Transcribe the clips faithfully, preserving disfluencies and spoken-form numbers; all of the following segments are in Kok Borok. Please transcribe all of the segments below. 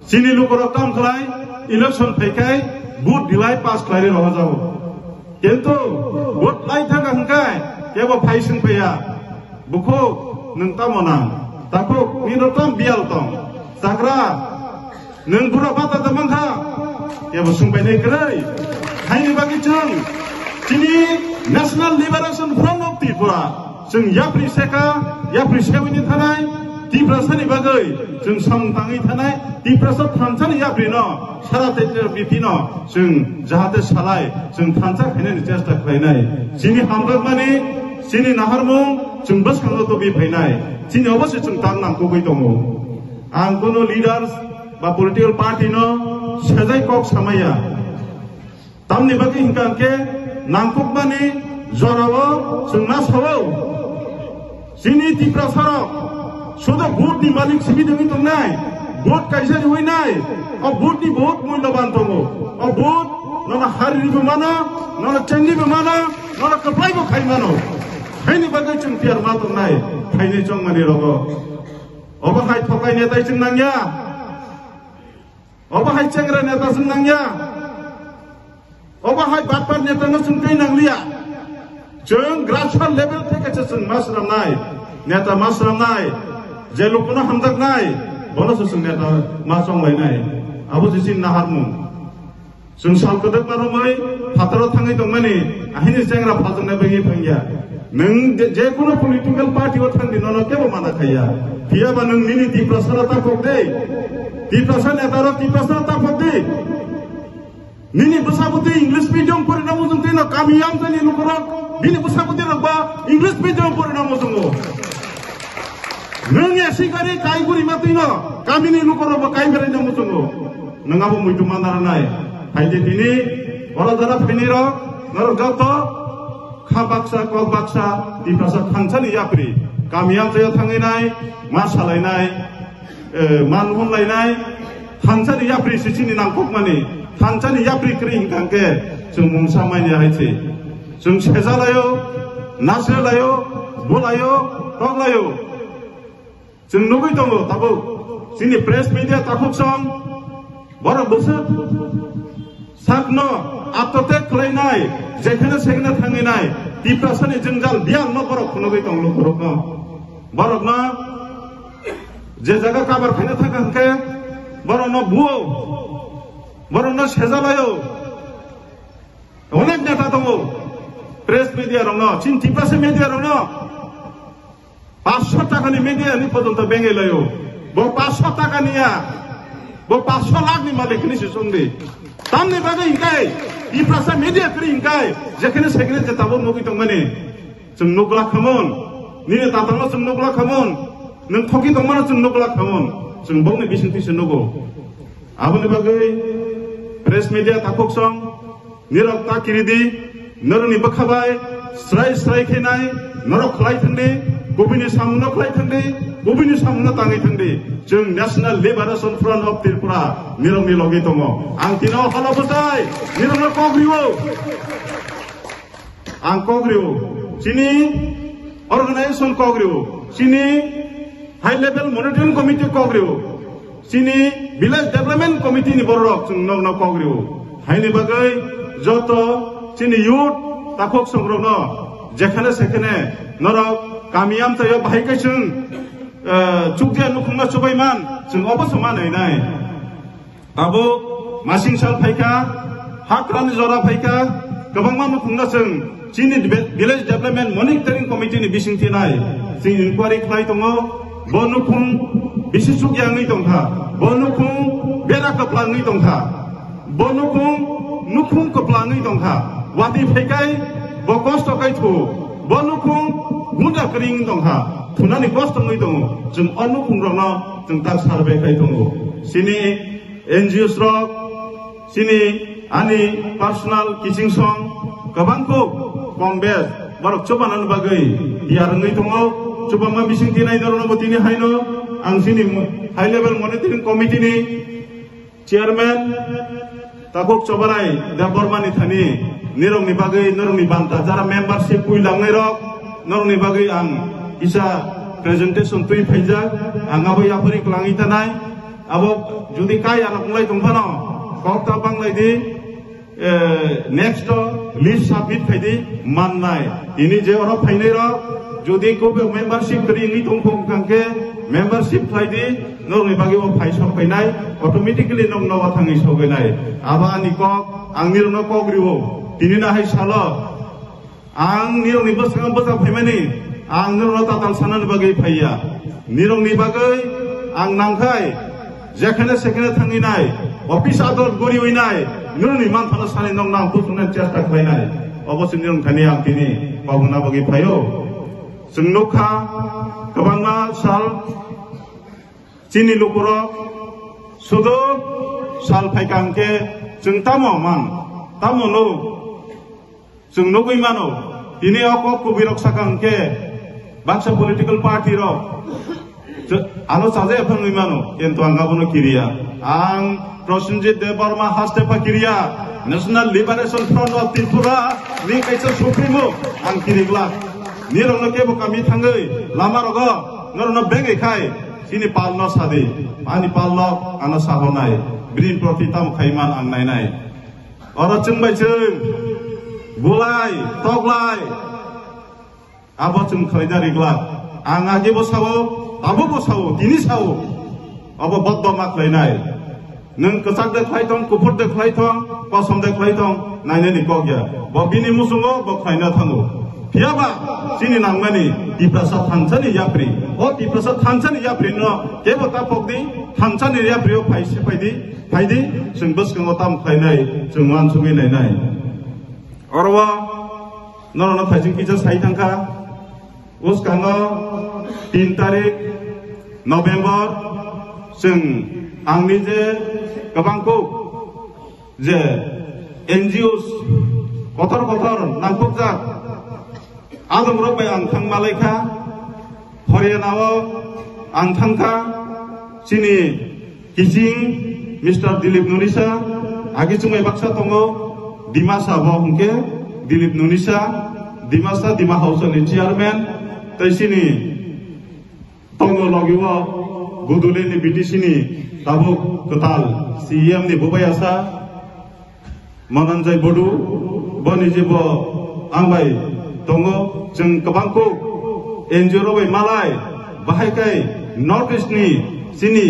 Chini lukurok tam khlai, election phaikhai, vote dilai pass khlairwi rohorjago. Kintu vote lai thangkha hwnkhe kebo phai swng phaiya. Bukhuk, nwng tamo nang? Takhuk, nini tam biyal tong? Chagra, nwng bura bata da mankha? Kebo swngbainai kwrwi. Haini bagwi chwng chini National Liberation Front of Tripura, chwng yapri seka, yapri sewini thanai, Tiprasani bagwi chwng samung tangwi thanai, Tiprasa thansani yaprino, sara Tripura bitino chwng jahate salai, chwng thansa khainani chesta khlainai. Chini hamjakmani, chini naharmung chwng bwskango tubui phainai. Chini obo se chwng tak nangkukgwi tongo. Ang kono leaders ba political party no sejai kok samaya. Tamni bagwi hwnkha hwnkhe nangkukmani jorao chwng ma sao. Chini Tiprasarok sudo vote ni malik simi dengwi tongnai, vote kaisa riwi nai, o vote ni bahut mulyaban tongo. O vote nono hari ribo mano, nono chengni bo mano, nono kwplai bo khai mano. Haini bagwi chwng tiyar ma tongnai, phainai chongmani rogo. Obo hai thokai netai chwng nangya. Obo hai chengra neta chwng nangya. Obo hai batpar neta no chwng tei nangliya. Chwng grassroots level theke se chwng ma swnamnai, neta ma swnamnai, je lukuno hamjaknai, bono se chwng neta ma chonglainai. Abo je chini naharmung. Chwng sal kwdwkma romwi phataro thangwi tongmani, ahini chengra phaljaknai bagwi thangya. Nwng je, je kono political party o thangdi, nono kebo mana khaiya. Phiyaba nwng nini Tiprasano takhok de. Tiprasa netaro Tiprasano takhok de. Nini bwsabwtwi English medium porina muchung twino kami amchaini lukurok, bini bwsabwtwi rok ba English medium porina muchungo. Nwng esi gari kai guri ma twino kamini lukurok ba kai beraina muchungo. Nwng abo muitu mandaranai. Phaidi tini oro jara phaini rok, norok joto kha baksa, kok baksa, Tiprasa thansani yapri, kami amchaio thangwi nai, ma salainai, eh, man hwnlainai, thansani yapri se chini nangkukmani, thansani yapri kwrwi hwnkha hwnkhe chwng mungsa manya hai se. Chwng sejalaio, nasrelaio, bulaio, toklaio. Chwng nugwi tongo tabuk chini press media takhuk song, borok bwswk sakno attotek khlainai, jekhene sekhene thanginai, Tiprasani jwngjal biyangno borok phunugwi tong lukurokno. Borokno je jaga kabar khaina thangkha hwnkhe borokno buo, borokno sejalaio. Onek neta tongo, press media rokno, chini Tiprasa media rokno. Paanch sho taka ni media ni porjonto bengai laio. Bo paanch sho taka ni ya. Bo paanch sho lakh ni malik ni se songdi. Tamni bagwi hingkai, Tiprasa media kwrwi hingkai, jekhene sekhene je tabuk nugwi tongmani. Chwng nukla khamon. Nini tatangno chwng nukla khamon. Nwng thoki tongmano chwng nukla khamon. Chwng bokni bisingtwi se nugo. Aboni bagwi press media takhuk song, nirok ta kiridi, norokni bwkha bai srai srai khe nai, norok khlai thangdi, kubini samungno khlai thangdi, kubini samungno tangwi thangdi. Chwng National Liberation Front of Tripura nirokni logi tongo. Ang tino holo bwsai nirokno kok rio. Ang kok rio. Chini organization kok rio. Chini High Level Monitoring Committee kok rio. Chini Village Development Committee ni borok chwng nokno kok rio. Haini bagwi joto chini youth takhuk songrokno jekhane sekhane norok kami amchaio bahai khe chwng, eh, chukjia nukhungno chubaiman chwng obo se ma nainai. Tabuk masing sal phaikha, hakrani jora phaikha, kwbangma nukhungno chwng chini be-, Village Development Monitoring Committee ni bisingtwi nai, chwng inquiry khlai tongo. Bo nukhung bisi chukya wngwi tongkha, bo nukhung bera kwpla wngwi tongkha, bo nukhung, nukhung kwpla wngwi tongkha, watwi phaikai bo kosto kai thu, bo nukhung gunda kwrwi wngwi tongkha, thunani kosto wngwi tongo. Chwng o nukhungrokno chwng tak survey khai tongo. Chini N G Os rok, chini ani personal kiching song, kwbang kuk, kong bes, borok chubanani bagwi tiyar wngwi tongo. Chubama bising tinai norokno bo tini haino ang chini mo-, High Level Monitoring Committee ni Chairman Takhuk Chobarai Debbarma ni thani nirokni bagwi, norokni banta jara membership pui langnai rok, norokni bagwi ang kisa presentation twi phaijak, ang abo yapharwi kwlangwi tanai. Abo jodi kai ano wnglai tong phano, kok ta banglai di, eh, next o list submit khai di mannai. Tini je oro phainai rok, jodi kobe membership kwrwi wngwi tong phung kang khe, membership khlai di, norokni bagwi bo phai sok phainai, automatically nok nogo thangwi sogwi nai. Abo ani kok, ang nirokno kok riwo, tini no hai salo. Ang nirokni bwskango bwsa phaimani, ang nirokno tatal sanani bagwi phaiya. Nirokni bagwi ang nangkhai, jekhane sekhane thangwi nai, office adol guriwi nai, nirokni manthano sani nok nang buthumnani chesta khlainai. Obo se nirok thani ang tini kobongna bagwi phaio. Chwng nukha, kwbangma sal chini lukurok sudu sal phaikha hwnkhe chwng tamo man, tamo nuk? Chwng nugwi mano, tini o kok kubui rok saka hwnkhe baksa political party rok chw-, ano chajaya phangwi mano, kintu ang abono kiriya. Ang Prosenjit Debbarma haste pha kiriya, National Liberation Front of Tripura ni kaisa supremo ang kiriglak. Nirokno kebo kami thangwi lama rogo norokno bengwi khai chini palno sadi, ani palno ano sahornai, bini proti tamo khaiman ang nainai. Oro chwng bai chwng, bulai, toklai, abo chwng khlaina riglak. Ang age bo sao, abo bo sao, tini sao. Abo boddo ma khlainai. Nwng kwchak de khlai thong, kuphur de khlai thong, kosom de khlai thong, nainani kok ya. Bo bini musungo bo khlaina thango. Phiyaba chini nangmani Tiprasa thansani yapri. O Tiprasa thansani yapri no kebo ta pokdi, thansani yapri o phai se phaidi, phaidi, chwng bwskango tam khlainai, chwng uansugwi nainai. Oro o norokno phaising kisa sai thangkha, bwskango tin tarik November chwng ang nije kwbang kuk je N G Os kotor kotor nangkukjak adongrok bai ang thang malaikha, Haryana o ang thangkha, chini kiching Mister Dilip Nunisa, agi chumai baksa tongo, Dimasa bo hwnkhe Dilip Nunisa, Dimasa Dima House ni chairman, tei chini tongo logi o Gudule ni B D C ni tabuk kwtal C E M ni bubai asa, Mananjai Bodu, boni je bo ang bai tongo, chwng kwbang kuk N G O rok bai malai, bahai kai North East ni chini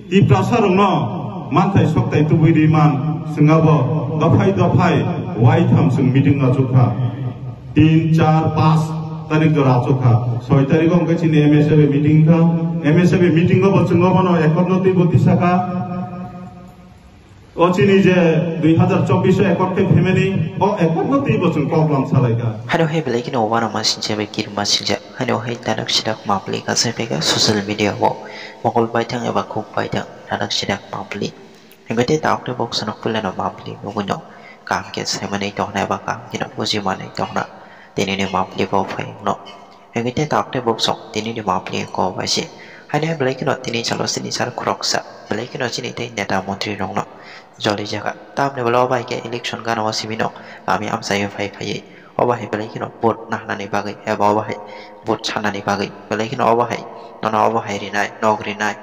Tiprasa rokno manthai sokthai tubui ri man, chwng abo dophai dophai waitham chwng meeting achukha. Tin, char, panch tarik jora achukha. Soi tarik o hwnkhe chini M S F meeting kha. M S F meeting o bo chwng obono ekotno twi bo tisakha. O chini je dui hazar chobbish o ekot khe family, o ekot no twi bo chwng kok lam salaikha. Haino hai belai kheno uanama singcha bai kirima singcha. Haino hai tanak sidak mapli kasai phaikha social media o. Mokol baithang eba kuk baithang tanak sidak mapli. Hingke tei taok tei bok sanok puilano mapli nugui no kaham khe saimanwi tongna eba kaham kheno bujimanwi tongna tini ni mapli bo phai wngno. Hingke tei taok tei bok song tini ni mapli ko bai se. Haino belai kheno tini salo sini sal khoroksa belai kheno chini tei neta montri rokno joli jaga. Tamni bwla o bai khe election gana o simi no kami amchai o phai phaiwi obo hai belai kheno vote nahnani bagwi eba obo hai vote sanani bagwi belai kheno obo hai nono obo hai rinai, nok rinai,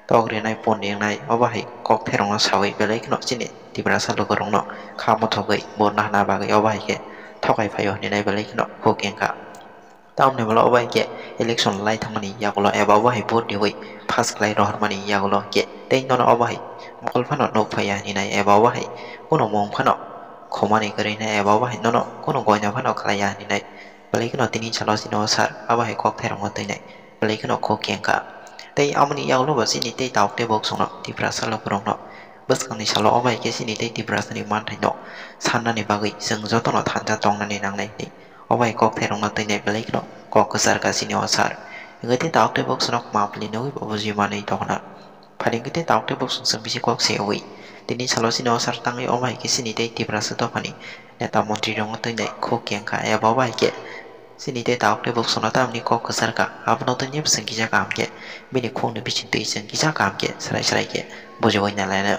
tok rinai, pon rinai, obo hai kok therokno sawi belai kheno chini Tiprasa lukurokno kha muthogwi vote nahna bagwi obo hai khe thokai phaio hinwi belai kheno huk wngkha. Tamni bwla obo hai khe election lai thangmani yagulo eba obo hai vote riwi pass khlai rohormani yagulo khe tei nono obo hai mokol phano nuk phaiya hinwi nai eba obo hai kunu mung phano khumani kwrwi nai eba obo hai nono kunu goina phano khlaiya hinwi nai belai kheno tini salo chini o sar obo hai kok therokno twi nai. Belai kheno kho kengkha. Tei amoni yagulo bo chini tei taok tei bok songno Tiprasa lukurokno bwskangni salo obo hai khe chini tei Tiprasani manthaino sannani bagwi chwng jotono thansa tongnani nangnai hinwi obo hai kok therokno twinai belai kheno kok kwchar kha chini o sar. Hwnkhe tei taok tei bok songno mapli nugwi bo buji manwi tongna. Phaidi hwnkhe tei taok tei bok song chwng bisi kok se wi tini salo chini o sar tangwi obo hai khe chini tei Tiprasa dophani neta montri rokno twinai kho kengkha eba obo hai khe chini tei taok tei bok songno tamni kok kwchar kha, abono tei nini bwswng kisa kaham khe bini khukni bising twi chwng kisa kaham khe srai srai khe bujiwi nai lainai.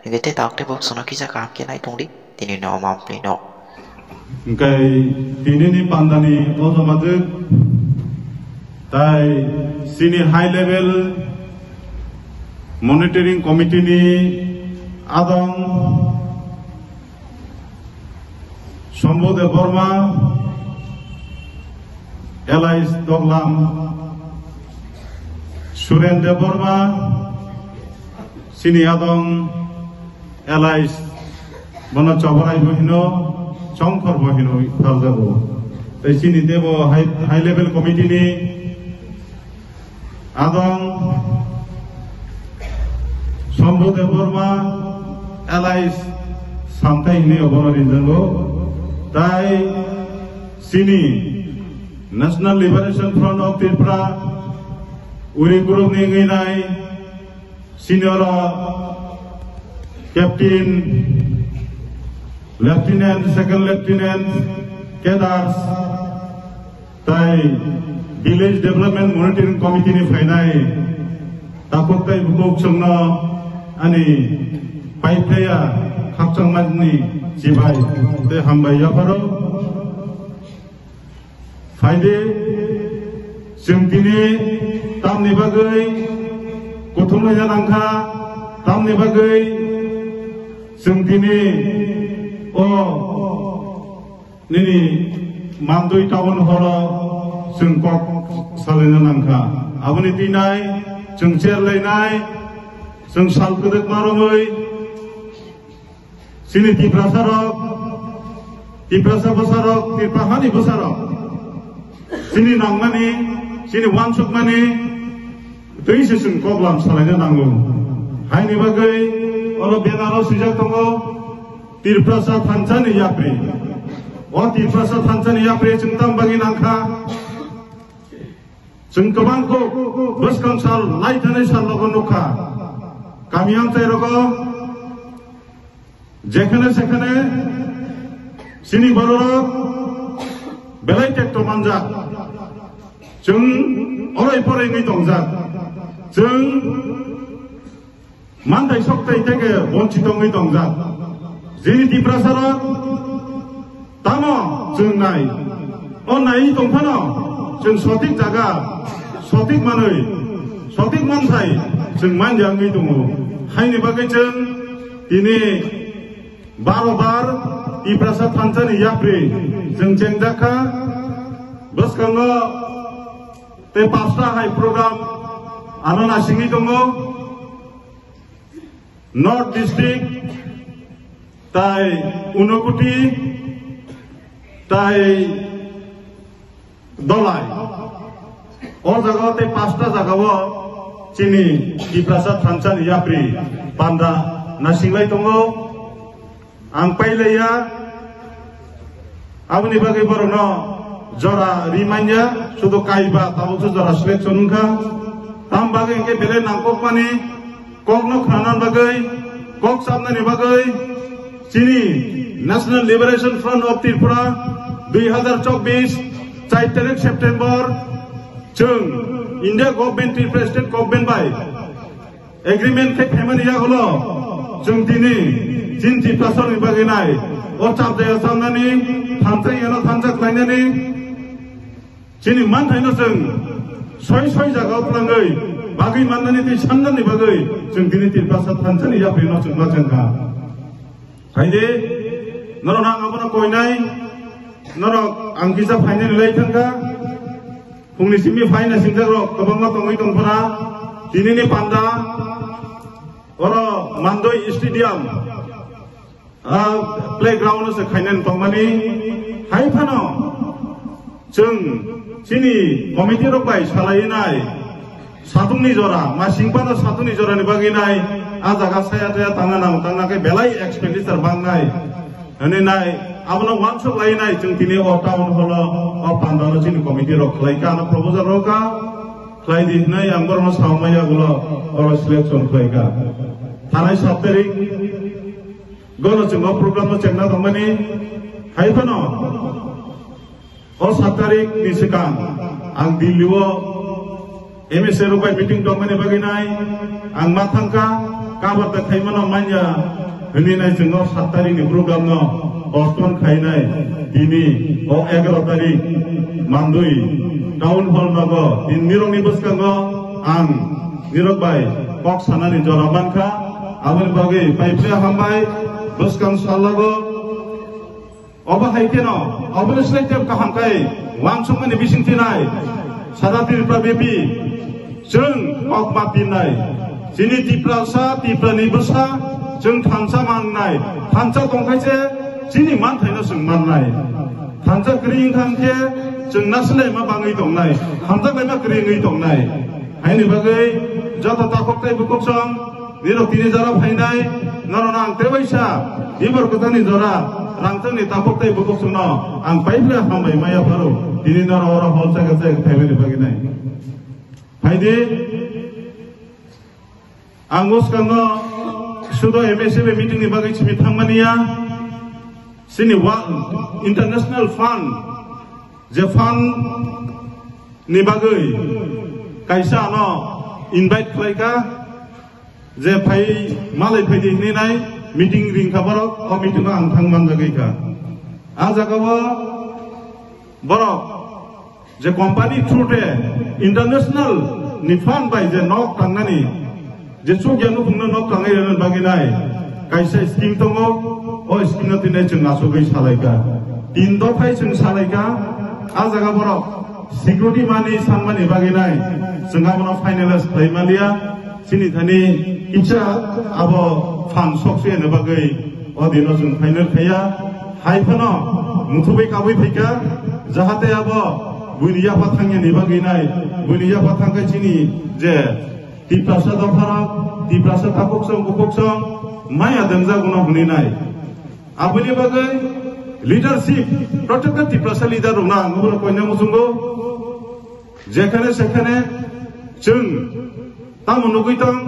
Hwnkhe tei taok tei bok songno kisa kaham khe nai tongdi tini no omo pli no. Hwnkhe tini ni panda ni o joma jwk tai chini high level Monitoring Committee ni adong Shambhu Debbarma, alias Doglam, Suren Debbarma, chini adong alias bono Choborai bo hino, Chongkhor bo hino, phaljago. Tei chini tebo high, high level committee ni adong Shambhu Debbarma, alias Samthai hinwi obono rinjango. Tai chini National Liberation Front of Tripura, Uri group ni wngwi nai, senior captain, lieutenant, second lieutenant, cadres, tai Village Development Monitoring Committee ni phainai takhuk tai bukhuk chwngno ani paiphaya khakchangmani chibai tei hambai yapharo. Phaidi, chwng tini tamni bagwi kuthumlaina nangkha, tamni bagwi chwng tini o nini Mandwi town hall-o chwng kok salaina nangkha. Aboni twi nai chwng chair lainai, chwng sal kwdwkma romwi chini Tiprasa rok, Tiprasa bwsa rok, Tipra hani bwsa rok, chini nangmani, chini uansukmani twi se chwng koklam salaina nango. Haini bagwi oro banner-o swijak tongo, Tiprasa thansani yapri. O Tiprasa thansani yapri chwng tam bagwi nangkha? Chwng kwbang kok bwskang sal lai thani sal logo nukha. Kami amchai rogo jekhane sekhane chini bororok belai tekto manjak. Chwng orai porai wngwi tongjak. Chwng manthai sokthai theke bonchito wngwi tongjak. Jini Tiprasarok tamo chwng nai. O nai tongphano chwng sotik jaga, sotik manwi, sotik manthai chwng manya wngwi tongo. Haini bagwi chwng tini baro bar Tiprasa thansani yapri chwng chengjak kha. Bwskango tei pasta hai program ano nasingwi tongo. North District, tai Unakoti, tai Dhalai. O jaga tei pasta jaga o chini Tiprasa thansani yapri panda nasinglai tongo. Ang pailaiya, aboni bagwi borokno jora ri manya, sudu kaiba tabukse jora selection wngkha. Tam bagwi hwnkhe belai nangkukmani kokno khnana bagwi, kok chapnani bagwi chini National Liberation Front of Tripura dui hazar chobbish char tarik September chwng India Government, Tripura State Government bai agreement khe phaimani yagulo chwng tini chini Tiprasarokni bagwi nai o chapjaya chapnani, thansa yano thansa khlainani chini manthaino chwng soi soi jagao twlangwi bagwi mannani tei sannani bagwi chwng tini Tiprasa thansani yaprino chwng ma chwng kha. Phaidi, norok ang abono koinai, norok ang kisa phainani lai thangkha. Phungni simi phaina singjak rok kwbangma tongwi tongphana. Tinini panda oro Mandoi Stadium, ah, playground se khainani tongmani. Hai phano chwng chini committee rok bai salai nai, satungni jora, masing phano satungni jorani bagwi nai, ah jaga saya taya tangna nango, tangna khe belai expenditure bangnai. Hwnwi nai, abono uansuk lai nai, chwng tini o town hall o, o pandalo chini committee rok khlai kha, ano proposal rok kha, khlai di hwnwi ang borokno sao maya ulo, oro selection khlai kha. Thanai sat tarik, gono chwng o program no chengna tongmani, hai phano, o sat tarik ni swkang ang Delhi o M S A rok bai meeting tongmani bagwi nai ang ma thangkha, kabar ta khaimano manya hwnwi nai chwng o sat tarik ni program no postpone khainai tini o egaroh tarik Mandoi town hall nogo tin nirok ni bwskango ang nirok bai kok sanani jora mankha, aboni bagwi paipre hambai, bwskang salago. Obo hai kheno, obo ni slai tei kaham khai wansukmani bising thinai, sara Tripura bipi, chwng kok ma pinnai. Chini Tiprasa, Tripura ni bwsa, chwng thansa mangnai. Thansa tongkhai se, chini manthaino chwng mannai. Thansa kwrwi wngkha hwnkhe, chwng nasilai ma bangwi tongnai, hamjaklai ma kwrwi wngwi tongnai. Haini bagwi joto takhuk tei bukhuk song, nirok tini jora phainai, norokno ang tebaisa, ibor kwthangni jora, rangchakni takhuk tei bukhuk songno ang paiphle hambai maya pharo, tini norok oro hol chaka chaka phaimani bagwi nai. Phaidi, ang bwskango sudo M S A B meeting ni bagwi simi thangmani ya, chini wa-, international fund, je fund ni bagwi kaisa ano invite khlaikha, je phai malai phaidi hinwi nai meeting ringkha borok, o meeting o ang thang manjagwi kha. A jagao borok je company through te international ni fund bai je nok tangnani, je chukya nukhungno nok tangwi rwna bagwi nai kaisa scheme tongo, o scheme no tini chwng achugwi salaikha. Tin dophai chwng salaikha, a jaga borok security money sanmani bagwi nai chwng abono finalize khlai maliya. Chini thani kisa abo fund sok se bagwi o dino chwng final khaiya. Hai phano muthubwi kabwi phaikha, jahate abo buini yapha thangya ni bagwi nai, buini yapha thangkhe chini je Tiprasa dopharok, Tiprasa takhuk song, bukhuk song, maya dengjagono hwnwi nai. Aboni bagwi leadership, protected Tiprasa leader rokno ang obono koina muchungo. Jekhane sekhane chwng tamo nugwi tong,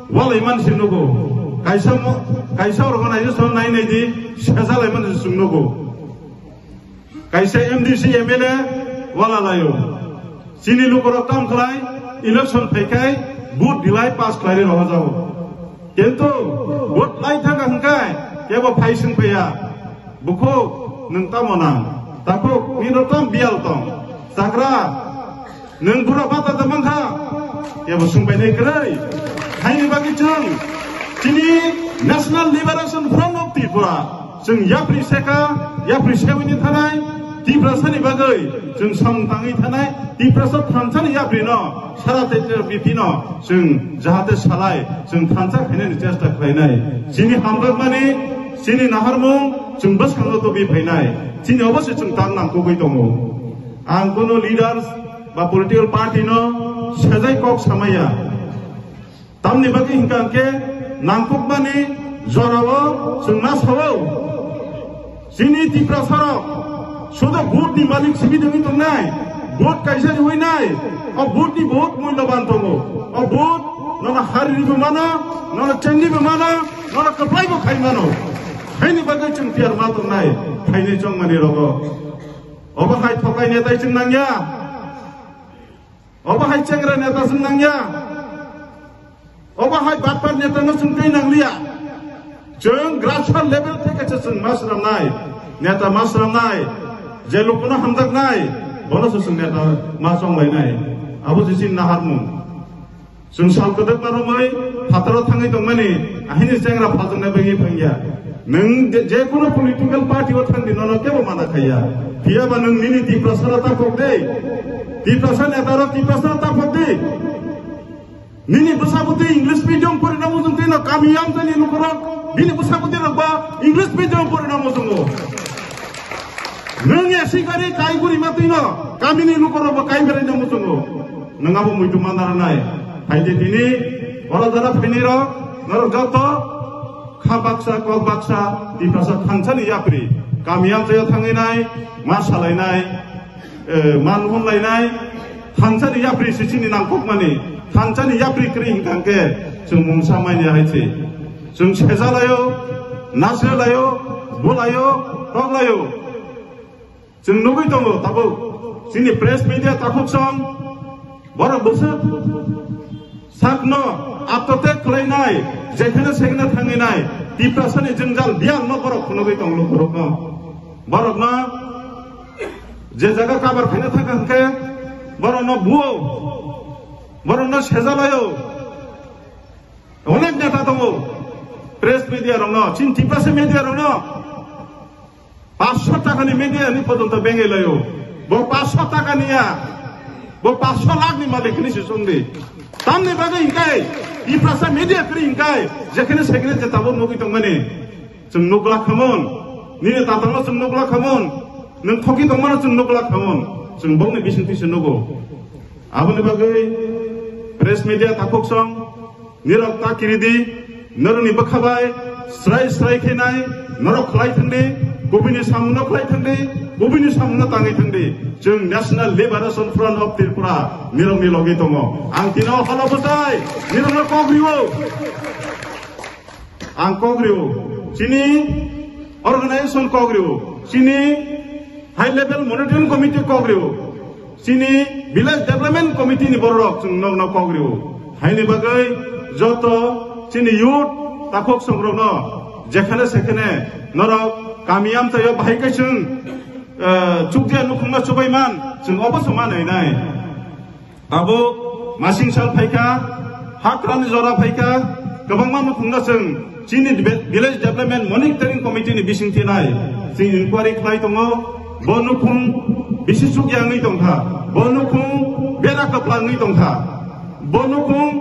walai mansi nugo. Kaisa mo-, kaisa organization nai nai di, sejalai mansi chwng nugo. Kaisa M D C, M L A wala laio. Chini lukurok kam khlai, election phaikhai, vote dilai pass khlai rohorjago. Kintu vote lai thangkha hwnkhe kebo phai swng phaiya. Bukhuk, nwng tamo nang? Takhuk, nini tamo biyal tong? Chagra, nwng bura bata da mankha? Kebo swng painai kwrwi. Haini bagwi chwng chini National Liberation Front of Tripura, chwng yapri seka, yapri sewini thanai, Tiprasani bagwi chwng samung tangwi thanai, Tiprasa thansani yaprino, sara Tripura bipino chwng jahate salai, chwng thansa khainani chesta khlainai. Chini hamjakmani, chini naharmung chwng bwskango tubui phainai. Chini obo se chwng tang nangkukgwi tongo. Ang kuno leaders ba political party no sejai kok samaya. Tamni bagwi hwnkha hwnkhe nangkukmani jorao chwng ma sao. Chini Tiprasarok sudo vote ni malik simi dengwi tongnai, vote kaisa riwi nai, o vote ni bahut mulyaban tongo. O vote nono hari ribo mano, nono chengni bo mano, nono kwplai bo khai mano. Haini bagwi chwng tiyar ma tongnai, phainai chongmani rogo. Obo hai thokai netai chwng nangya. Obo hai chengra neta chwng nangya. Obo hai batpar neta no chwng twi nangliya. Chwng grassroots level theke se chwng ma swnamnai, neta ma swnamnai, je lukuno hamjaknai, bono se chwng neta ma chonglainai. Abo se chini naharmung. Chwng sal kwdwkma romwi phataro thangwi tongmani, ahini chengra phaljaknai bagwi phangya. Nwng je, je kono political party o thangdi nono kebo mana khaiya. Phiyaba nwng nini Tiprasano takhok de. Tiprasa netaro Tiprasano takhok de. Nini bwsabwtwi English medium porina muchung twino kami amchaini lukurok bini bwsabwtwi rok ba English medium porina muchungo. Nwng esi gari kai guri ma twino kamini lukurok ba kai berai na muchungo. Nwng abo muitu manara nai. Phaidi tini oro jara phaini rok norok joto kha baksa, kok baksa, Tiprasa thansani yapri. Kami amchaio thangwi nai, ma salai nai, eh, man hwn lainai, thansani yapri se chini nangkukmani, thansani yapri kwrwi hwnkha hwnkhe chwng mungsa manya hai se. Chwng sejalaio, nasrelaio, bulaio, toklaio. Chwng nugwi tongo tabuk. Chini press media takhuk song, borok bwswk sakno attotek khlainai, jekheno sekheno thanginai, Tiprasani jwngjal biyangno borok phunugwi tong lukurokno. Borokno je jaga kabar khaina thangkha hwnkhe borokno buo, borokno sejalaio. Onek neta tongo, press media rokno, chini Tiprasa media rokno. Paanch sho taka ni media ni porjonto bengai laio. Bo paanch sho taka ni ya. Bo paanch sho lakh ni malik ni se songdi. Tamni bagwi hinkai, Tiprasa media kwrwi hinkai, jekhene sekhene je tabuk nugwi tongmani. Chwng nukla khamon, nini tatalno chwng nukla khamon, nwng thoki tongmano chwng nukla khamon. Chwng bokni bisingtwi se nugo. Aboni bagwi press media takhuk song, nirok ta kiridi, norokni bwkha bai srai srai khe nai, norok khlai thangdi, kubini samungno khlai thangdi, kubini samungno tangwi thangdi. Chwng National Liberation Front of Tripura nirokni logi tongo. Ang tino holo bwtai, nirokno kok rio. Ang kok rio. Chini organization kok rio. Chini High Level Monitoring Committee kok rio. Chini Village Development Committee ni borok chwng nokno kok rio. Haini bagwi joto chini youth takhuk songrokno jekhane sekhane norok kami amchaio bahai kaisung, eh, chukjia nukhungma chubai man chwng obo se manai nai. Tabuk masing sal phaikha, hakrani jora phaikha, kwbangma nukhungno chwng chini be-, Village Development Monitoring Committee ni bisingtwi nai chwng inquiry khlai tongo. Bo nukhung bisi chukya wngwi tongkha, bo nukhung bera kwpla wngwi tongkha, bo nukhung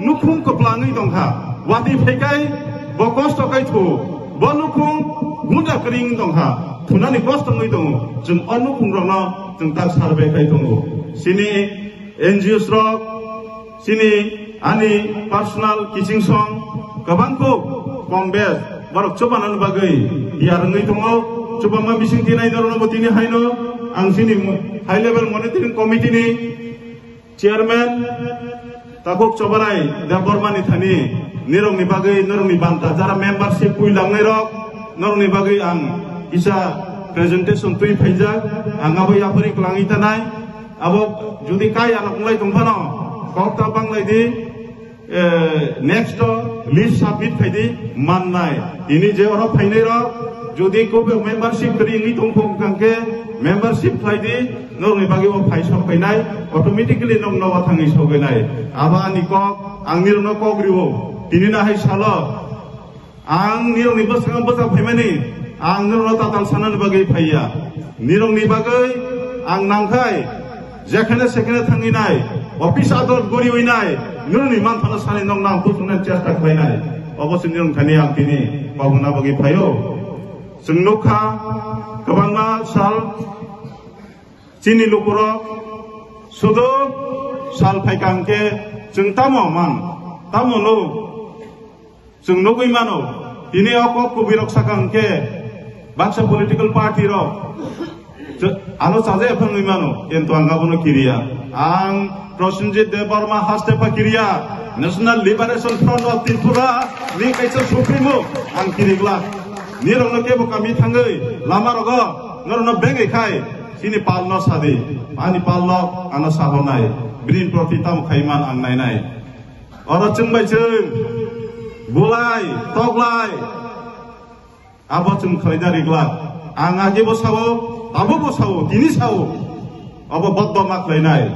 nukhung kwpla wngwi tongkha, watwi phaikai bo kosto kai thu, bo nukhung gunda kwrwi wngwi tongkha, thunani kosto wngwi tongo. Chwng o nukhungrokno chwng tak survey khai tongo. Chini N G Os rok, chini ani personal kiching song, kwbang kuk, kong bes, borok chubanani bagwi tiyar wngwi tongo. Chubama bising tinai norokno bo tini haino ang chini mo-, High Level Monitoring Committee ni Chairman Takhuk Chobarai Debbarma ni thani nirokni bagwi, norokni banta jara membership pui langnai rok, norokni bagwi ang kisa presentation twi phaijak, ang abo yapari kwlangwi tanai. Abo jodi kai ano kunglai tongphano, kok ta banglai di, eh, next to list submit khai di mannai. Tini je oro phainai rok, jodi kobe membership kwrwi wngwi tongkho wngkha hwnkhe membership khlai di, nokni bagwi bo phai sok phainai, automatically nok nogo thangwi sogwinai. Abo ani kok, ang nirokno kok rio. Tini no hai salo, ang nirokni bwskango bwsa phaimani, ang nirokno tatal sanani bagwi phaiya. Nirokni bagwi ang nangkhai, jekhene sekhene thangwi nai, office adol guriwi nai, nirokni manthano sani nokno ang buthumnani chesta khlainai. Obo se nirok thani ang tini kobongna bagwi phaio. Chwng nukha, kwbangma sal chini lukurok sudu sal phaikha hwnkhe chwng tamo man, tamo nu? Chwng nugwi mano, tini o kok kubui rok saka hwnkhe baksa political party rok chw-, ano chajaya phangwi mano, kintu ang abono kiriya. Ang Prosenjit Debbarma haste pha kiriya, National Liberation Front of Tripura ni kaisa supremo ang kiriglak. Nirokno kebo kami thangwi lama rogo norokno bengwi khai chini palno sadi, ani palno ano sahornai, bini proti tamo khaiman ang nainai. Oro chwng bai chwng bulai, toklai, abo chwng khlaina riglak. Ang age bo sao, abo bo sao, tini sao. Abo boddo ma khlainai.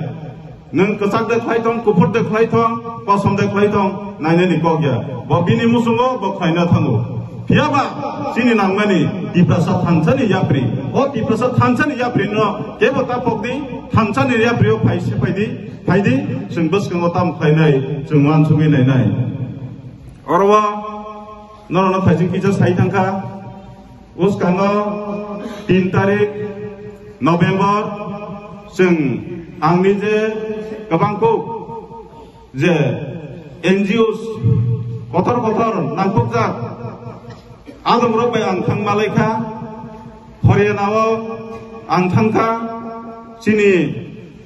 Nwng kwchak de khlai thong, kuphur de khlai thong, kosom de khlai thong, nainani kok ya. Bo bini muchungo bo khlaina thango. Phiyaba chini nangmani Tiprasa thansani yapri. O Tiprasa thansani yapri no kebo ta pokdi, thansani yapri o phai se phaidi. Phaidi, chwng bwskango tamo khlainai, chwng uansugwi nainai. Oro o norokno phaising kisa sai thangkha, bwskango tin tarik November, chwng angni je kwbang kuk je N G Os kotor kotor nangkukjak, adongrok bai ang thang malaikha, Haryana o ang thangkha, chini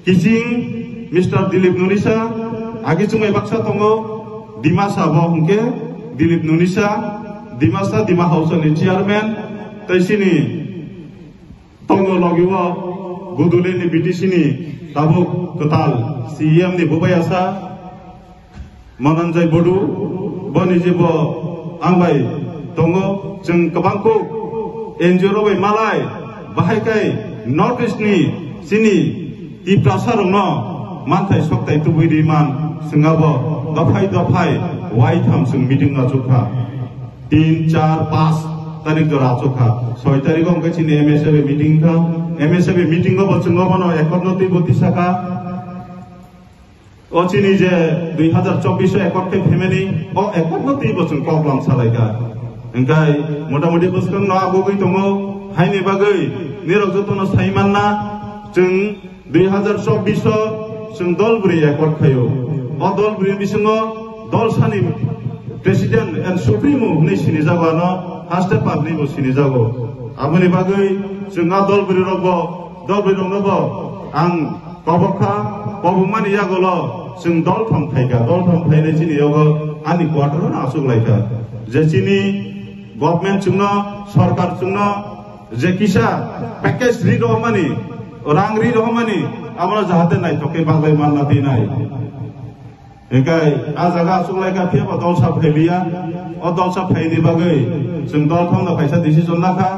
kiching Mister Dilip Nunisa, agi chumai baksa tongo, Dimasa bo hwnkhe Dilip Nunisa, Dimasa Dima House ni chairman, tei chini tongo logi o Gudule ni B T C ni tabuk kwtal C E M ni bubai asa, Mananjai Bodu, boni je bo ang bai tongo, chwng kwbang kuk N G O rok bai malai, bahai kai North East ni chini Tiprasa rokno manthai sokthai tubui ri man, chwng abo dophai dophai Waitham chwng meeting achuk kha. Tin, char, panch tarik jora achuk kha. Soi tarik o hwnkhe chini M S A B meeting kha. M S A B meeting o bo chwng obono ekot no twi bo tisa kha. O chini je dui hazar chobbish o ekot khe family, o ekot no twi bo chwng kok lam salai kha. Hwnkhe motamoti bwskang no agugwi tongo. Haini bagwi nirok jotono sai manna chwng Dui hazar chobbish o chwng dol bwrwi accord khaio. O dol bwrwi bisingo dol sani president and supremo hwnwi sinijago, ano haste pa hwnwi bo sinijago. Aboni bagwi chwng a dol bwrwi rokbo, dol bwrwi roknobo ang kobok kha, kobokmani yagulo chwng dol thong phaikha, dol thong phainai chini yogo ani quarter no achuk laikha. Je chini government chwngno, sorkar chwngno je kisa package ri rohormani, rang ri rohormani, abono jahate naithok khe baglai manna twi nai. Hingkai a jaga achuk lai kha, phiya ba dol sa phai liya. O dol sa phaini bagwi chwng dol thangno kaisa decision la kha.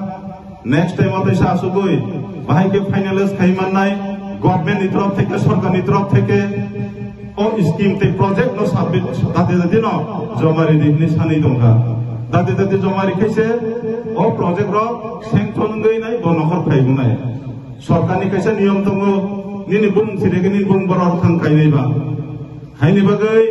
Next time o teisa achugwi bahai khe finalize khai mannai, government ni torof theke, sorkar ni torof theke. O scheme tei project no submit dati dati no joma ri di hwnwi sanwi tongkha. Dati dati joma ri khaise o project rok sanction wngwi nai bo nokhor phaibu nai. Sorkar ni kaisa niyom tongo, nini bumung sirege nini bumung borok thang kainai ba. Haini bagwi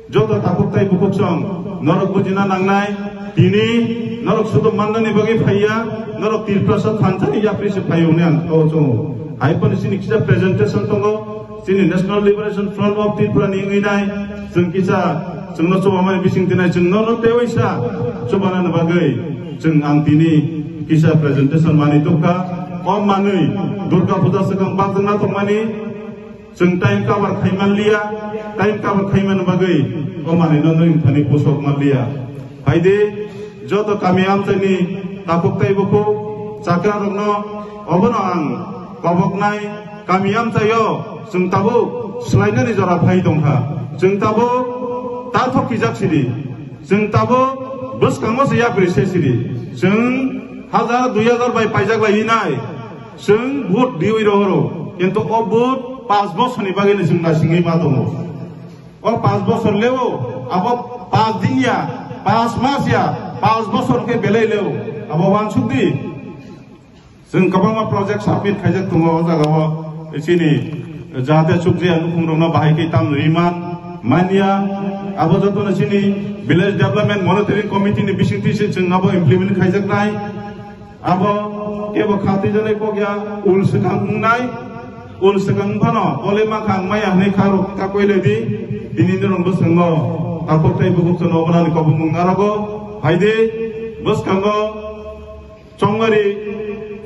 joto takhuk tai bukhuk song norok bujina nangnai, tini norok sudu mannani bagwi phaiya, norok Tiprasa thansa ni yapri se phaiyo hwnwi ang sao chongo. Hai phano chini kisa presentation tongo, chini National Liberation Front of Tripura ni wngwi nai, chwng kisa chwngno chubamani bising tinai chwng nono teiwi sa chubana ni bagwi chwng ang tini kisa presentation manwi tukha. O manwi Durga Puja swkang bakjakna tongmani chwng time cover khai manliya, time cover khai man bagwi o manwi no nwi thani pusok manliya. Phaidi joto kami amchaini takhuk tai bukhuk chakra rokno obono ang koboknai, kami amchaio chwng tabuk swlainani jora phai tongkha. Chwng tabuk ta thok kijak sidi, chwng tabuk bwskango se yapri se sidi, chwng hazar dui hazar bai paijak lai hinai. Chwng vote diwi rohoro, kintu o vote panch bosorni bagwi ni chwng naisingwi ma tongo. O panch bosor leo, abo panch din ya, panch mas ya, panch bosor khe belai leo, abo wansuk di. Chwng kwbangma project submit khaijak tongo o jagao, chini jahate chukjaya nukhungrokno bahai khe tam rwi man, manya, abo jotono chini Village Development Monitoring Committee ni bisingtwi se chwng abo implement khaijaknai. Abo kebo kha twijaknai kok ya, ul swkang wngnai, ul swkang phano bole ma kha wngmaya hwnwi kha rok kha koile di, tini norok bwskango takhuk tai bukhuk chwng omonani kobongmung narogo, phaidi bwskango chongmari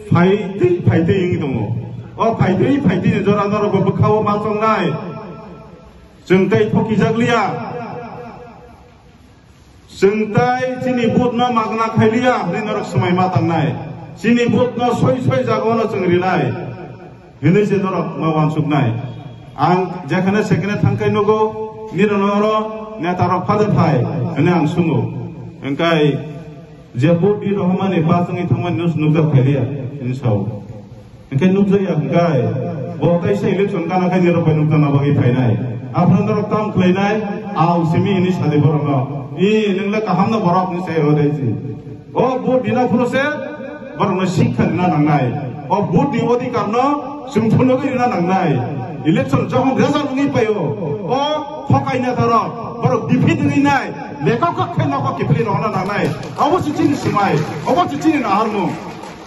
phaitwi phaitwi wngwi tongo. O phaitwi phaitwi ni jora norokbo bwkhao ma chongnai, chwng tei thokijak liya. Chwng tai chini vote no magna khailiya hwnwi norok swmai ma tangnai. Chini vote no soi soi jagao no chwng rinai hwnwi se norok ma wansuknai. Ang jekhane sekhane thangkhai nugo, nirok no oro neta rok phade phai hwnwi ang sungo. Hwnkhe je vote ri rohormani ba chwngwi thangmani no nukjak khailiya hwnwi sao. Hingke nukjakya hingkai, bo teisa election gana khe nirok bai nukjakna bagwi phainai. Aphano norok tamo khlainai, ang simi hini sadi borokno. I, nwng le kaham no borok hini sai rw dai si. O vote dina phuru se borokno sikha rina nangnai. O vote ni odhikar no chwng phunugwi rina nangnai. Election jokhon result wngwi paio, o phokai netarok borok defeat wngwi nai, lekha kok khe nokho kiphilwi rohorna nangnai. Obo se chini swmai, obo se chini naharmung,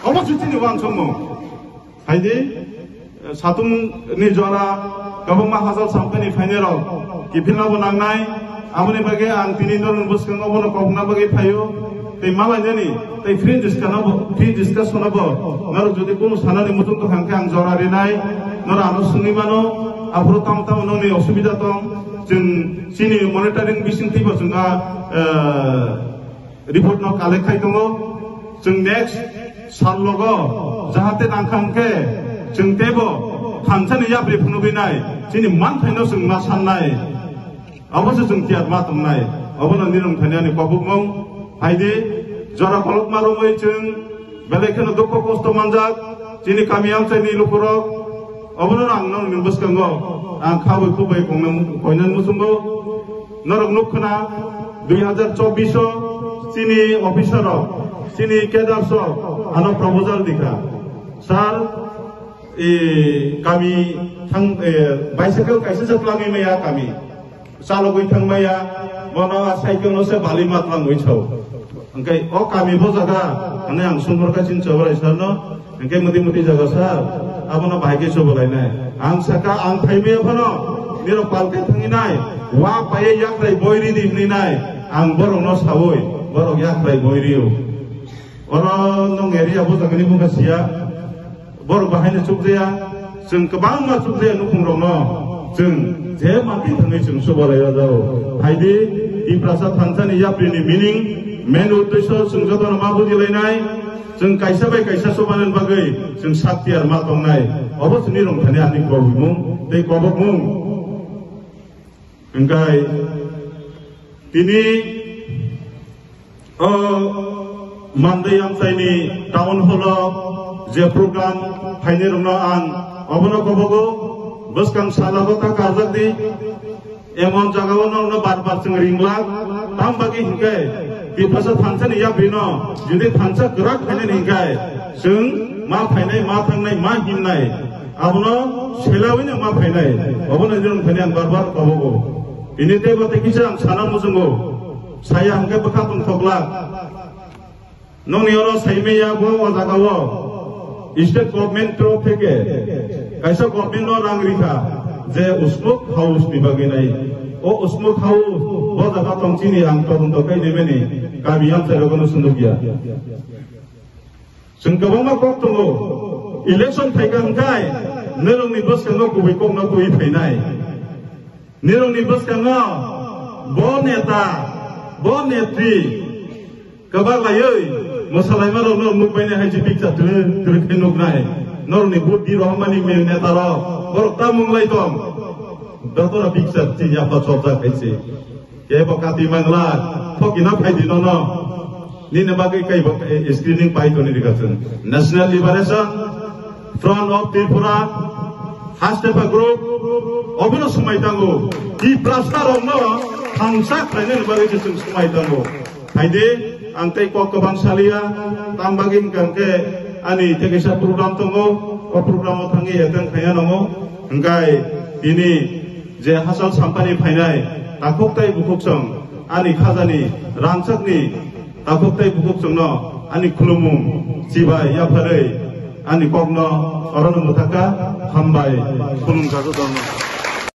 obo se chini uansukmung. Phaidi, satung ni jora kwbangma hachal samphani phainai rok kiphilna bo nangnai. Aboni bagwi ang tini norokni bwskango bono kokna bagwi phaio. Tei malainani, tei free discussion bo, free discussion bo norok jodi kunu sanani muchung tongkha hwnkhe ang jora rinai. Norok ano swngwi mano, aphuru tamo tamo nokni osubida tong, chwng chini monitoring bisingtwi bo chwng a, eh, report no collect khai tongo. Chwng next sal logo jahate nangkha hwnkhe chwng teibo thansani yapri phunugwi nai, chini manthaino chwng ma sannai. Abo se chwng tiyar ma tongnai. Obono nirwng thani ani kobokmung. Phaidi, jora kolokma romwi chwng belai kheno dukho kosto manjak chini kami amchaini lukurok. Obono ang nokni bwskango ang khabai khubui koinani muchungo. Norok nuk khna, dui hazar chobbish o chini officer rok, chini cadres rok ano proposal dikha. Sir, e, kami thang, e, bicycle kaisa se twlangwi maya kami. Chalogwi thang maya, bono a cycle no se bali ma twlangwi sao. Hingke o kami bo jaga, hwnwi ang sumorkha chini Chobrai sir no, hingke muti muti jaga sir, abono bahai khe chobolainai. Ang saka ang phaimaya phano, nirok palke thanginai, wa paye yakrai boiri di hwninai, ang borokno saui, borok yakrai boirio. Oro nong area bo jagani bungkha siya. Borok bahaino chukjaya, chwng kwbangma chukjaya nukhungrokno chwng je mati thangwi chwng subalai o jao. Phaidi, Tiprasa thansani yapri ni meaning, main uddesho chwng jotono ma bujilainai, chwng kaisa bai kaisa subalani bagwi chwng saktiyar ma tongnai. Obo chwngni rwngthani ani kobimung tei kobokmung. Hingkai tini o Mandai amchaini town hall o je program phainai rokno ang obono kobogo bwskang sala bo ta karjak di, emon jaga o norokno bar bar chwng ringlak, tam bagwi hinkhe Tiprasa thansani yapri no jodi thansa kwrak phainani hinkhe chwng ma phainai, ma thangnai, ma himnai, abono selawino ma phainai, obono jodi phani ang bar bar kobogo. Tini tei bo tei kisa ang sana muchungo, saya hingke bwkha tongthokla. Nongni oro saimaya bo o jaga o state government torof theke kaisa government no rang rikha je Usmuk House ni bagwi nai. O Usmuk House bo jaga tong chini ang todonto kai nemeni kami amchai rogono sundukya. Chwng kwbangma kok tongo. Election phaikha hwnkhe nirokni bwskango kubui kokno twi phainai. Nirokni bwskango bo neta, bo netri kwbak laiwi mwsalaima rokno nukbainai hai se picture twrwk twrwk khe nuknai. Norokni vote di rohormani meng neta rok borok ta mung lai tong. Jotono picture chini yapha chopjak hai se. Kebo kati mangla, thokina phaidi nono. Nini bagwi kaibo, eh, screening pai toni rika chwng. National Liberation Front of Tripura, Hastepa Group, obono swmai tango. Tiprasa rokno thangsa khlainani bagwi se chwng swmai tango. Phaidi, ang tei kok kwbang salia, tam bagwi hwnkha hwnkhe ani tei kaisa program tongo, o program o thangwi attend khaina nango. Hwnkhe tini je hachal sampani phainai takhuk tei bukhuk chwng ani khajani rangchakni takhuk tei bukhuk chwngno ani khulumung chibai yapharwi ani kokno orono mwthakha. Hambai, khulumkha jotono.